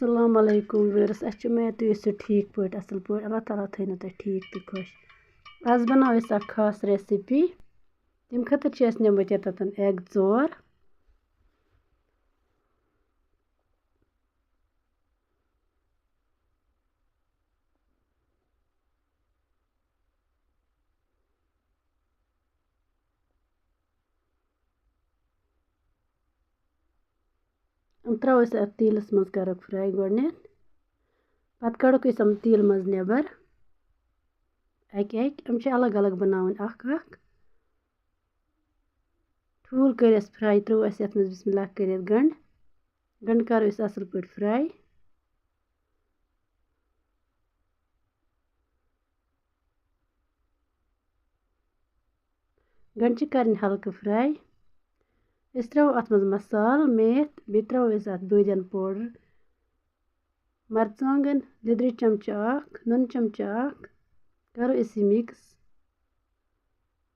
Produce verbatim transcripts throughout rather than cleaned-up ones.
السلام علیکم ویورس، اَسہِ چھِ اُمید تُہۍ ٲسِو ٹھیٖک پٲٹھۍ، اَصٕل پٲٹھۍ۔ اللہ تعالیٰ تھٲینو تۄہہِ ٹھیٖک تہٕ خۄش۔ آز بَناوو أسۍ اَکھ خاص recipe۔ تَمہِ خٲطرٕ چھِ اَسہِ نِمٕتۍ ییٚتٮ۪تھ egg ژور۔ یِم ترٛاوو أسۍ اَتھ تیٖلَس منٛز، کَرُکھ fry گۄڈٕنٮ۪تھ۔ پَتہٕ کَڑُکھ أسۍ یِم تیٖلہٕ منٛز نٮ۪بَر اَکہِ اَکہِ۔ یِم چھِ الگ الگ بَناوٕنۍ اَکھ اَکھ۔ ٹھوٗل کٔرۍ اَسہِ fry، ترٛوو اَسہِ یَتھ منٛز بِسمِ اللہ کٔرِتھ گَنٛڈٕ۔ گَنٛڈٕ کَرو أسۍ اَصٕل پٲٹھۍ fry۔ گَنٛڈٕ چھِ کَرٕنۍ ہلکہٕ fry۔ أسۍ ترٛاوو اَتھ منٛز مصالہٕ، میتھ، بیٚیہِ ترٛاوو أسۍ اَتھ بٲدیان powder، مرژٕوانٛگن، لیٚدرِ چمچہٕ اَکھ، نُنہٕ چمچہٕ اَکھ، کَرو أسۍ یہِ mix۔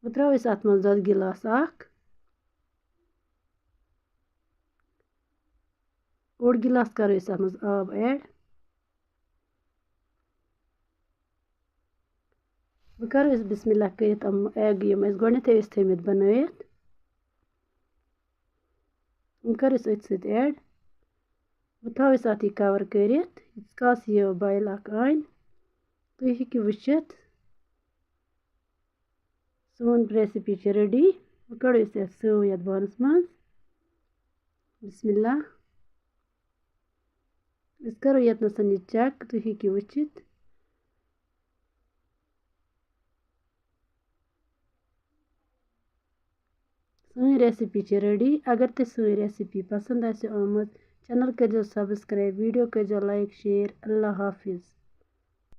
وۄنۍ ترٛاوو أسۍ اَتھ منٛز دۄدٕ گِلاس اَکھ۔ اوٚڑ گِلاس کَرو أسۍ اَتھ منٛز آب add۔ وۄنۍ کَرو أسۍ بِسمِ اللہ کٔرِتھ یِم egg، یِم اَسہِ گۄڈٕنٮ۪تھٕے ٲسۍ تھٲومٕتۍ بَنٲوِتھ، یِم کَرو أسۍ أتھۍ سۭتۍ add۔ وۄنۍ تھاوو أسۍ اَتھ یہِ cover کٔرِتھ، ییٖتِس کالَس یہِ boil اَکھ اَنہِ۔ تُہۍ ہیٚکِو وٕچھِتھ، سون recipe چھِ ready۔ وۄنۍ کَڑو أسۍ یَتھ serve یَتھ بانَس منٛز۔ بِسمِ اللہ۔ أسۍ کَرو ییٚتنَس یہِ check، تُہۍ ہیٚکِو وٕچھِتھ۔ سٲنۍ recipe چھِ ready۔ اگر تۄہہِ سٲنۍ recipe پسنٛد آسہِ آمٕژ، channel کٔرۍزیو subscribe، video کٔرۍزیو like، share۔ اللہ حافظ۔